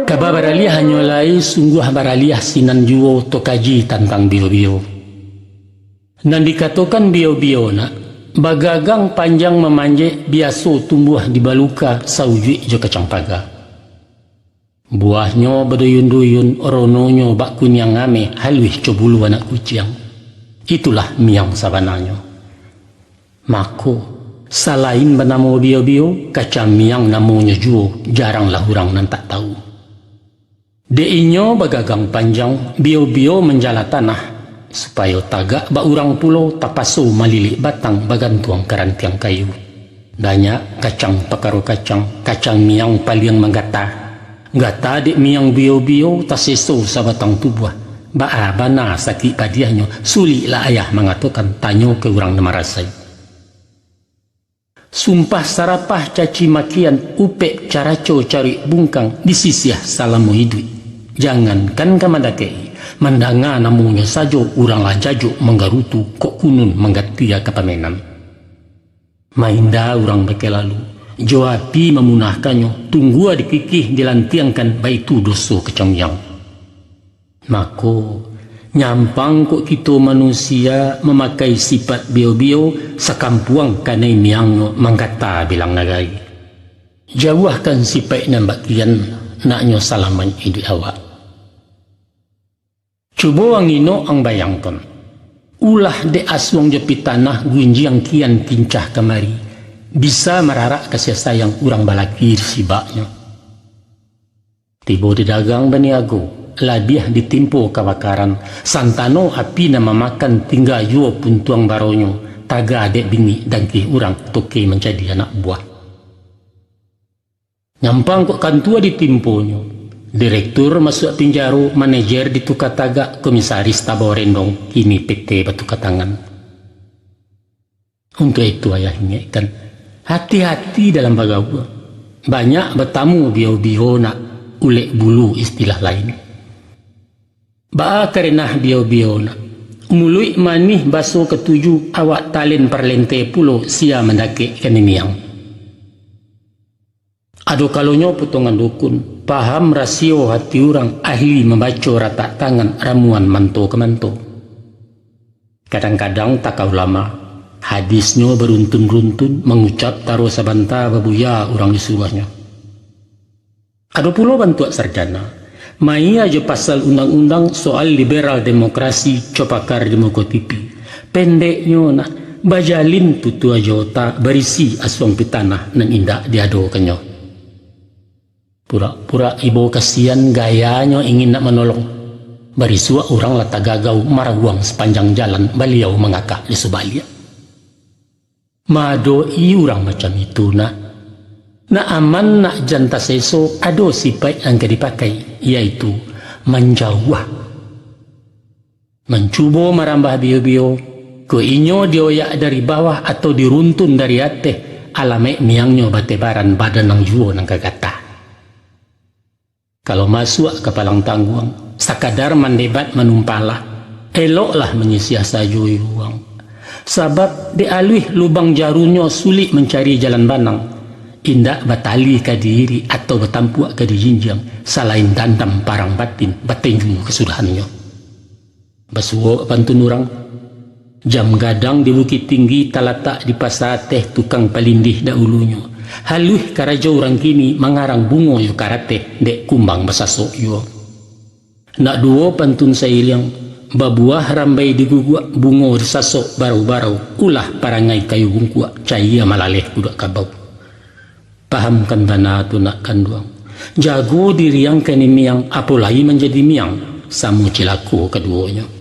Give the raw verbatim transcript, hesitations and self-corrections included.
Kaba baraliah hanyo lai, sungguah baraliah sinan juo, tokaji tantang bio-bio. Nan dikatokan bio-bio nak, bagagang panjang mamanjek, biaso tumbuah di baluka, saujuik jo kacang paga. Buahnyo baduyun-duyun, rononyo bak kuniang ameh, haluih co bulu anak kuciang. Itulah miang sabananyo. Mako, salain banamo bio-bio, kacang miang namonyo juo, jaranglah urang nan tak tawu. Dek inyo bagagang panjang, bio-bio manjala tanah, supayo tagak bak urang pulo, tapaso malilik batang, bagantuang ka rantiang kayu. Banyak kacang pakaro kacang, kacang miang paliang manggata. Gata dek miang bio-bio, taseso sabatang tubuah. Baa bana sakik padiahnyo, suliklah ayah mangatokan, tanyo ka urang nan marasai. Sumpah sarapah caci makian, upek caraco caruik bungkang, disisiah salamo iduik. Jangankan ka mandakek-i, mandanga namonyo sajo, urang lah jajok manggarutu, kok kunun manggatia ka pamenan. Mainda urang bakeh lalu, jo api mamunahkannyo, tunggua dikikih dilantiangkan, baitu doso kacang miang. Mako, nyampang kok kito manusia mamakai sipaik bio-bio, sakampuang kanai miangnyo, manggata bilang nagari. Jauahkan sipaik nan bak kian, naknyo salamaik iduik awak. Cubo ang inok ang bayangkan, ulah dek asuang jo pitanah, gunjiang kian kincah kamari, bisa mararak kasiah sayang urang balaki di sibaknyo. Tibo di dagang baniago, labiah ditimpo kabakaran, santano api nan mamakan, tingga juo puntuang baronyo, taga dek bingik dangkih urang, toke mancadi anak buah. Nyampang kok kantua ditimponyo, direktur masuak pinjaro, manajer dituka tagak, komisaris tabao rendong, kini P T batuka tangan. Untuak itu ayah ingekkan, hati-hati dalam bagaua. Banyak batamu bio-bio nak, ulek bulu istilah lain. Baa karenah bio-bio nak, muluik manih baso katuju, awak talen parlente pulo, sia mandakek kanai miang. Ado kalonyo potongan dukun, paham rasio hati urang, ahli mambaco ratak tangan, ramuan manto ka manto. Kadang-kadang taka ulama, hadisnyo baruntun-runtun, mangucap taro sabanta babuya urang disuruahnyo. Ado pulo bantuak sarjana, maia jo pasal undang-undang soal liberal demokrasi, copakar demokrasi. Pendeknyo nak, bajalin tutua jo otak, barisi asuang pitanah nan indak diadokannyo. Purak-purak ibo kasian, gayanyo ingin nak manolong. Barisuak urang lah tagagau, marawuang sapanjang jalan, baliau mangakak di subaliak. Maadok-i urang macam itu nak, nak aman, nak jan taseso, ado sipaik nan ka dipakai, yaitu manjauah. Mancubo marambah bio-bio, kok inyo dioyak dari bawah atau diruntun dari ateh, alamaik miangnyo batebaran, badan nan juo nan ka gatah. Kalau masuak ka palang tangguang, sakadar mandebat manumpalah, eloklah manyisiah sajo iruang. Sabab dek aluih lubang jarunyo, sulik mancari jalan banang. Indak batali ka diirik atau batampuak ka dijinjiang, salain dandam parang batin, batinju kasudahannyo. Basuo pantun urang, jam gadang di Bukittinggi, talatak di Pasa Ateh, tukang palindih dahulunyo. Haluih karajo urang kini, mangarang bungo jo karateh, dek kumbang basasok juo. Nak duo pantun sairiang, babuah rambai di guguak, bungo disasok barau-barau, ulah parangai kayu bungkuak, caia malaleh kuduak kabau. Pahamkan bana tu nak kanduang. Jago diri ang kanai miang, apo lai manjadi miang, samo cilako kaduonyo.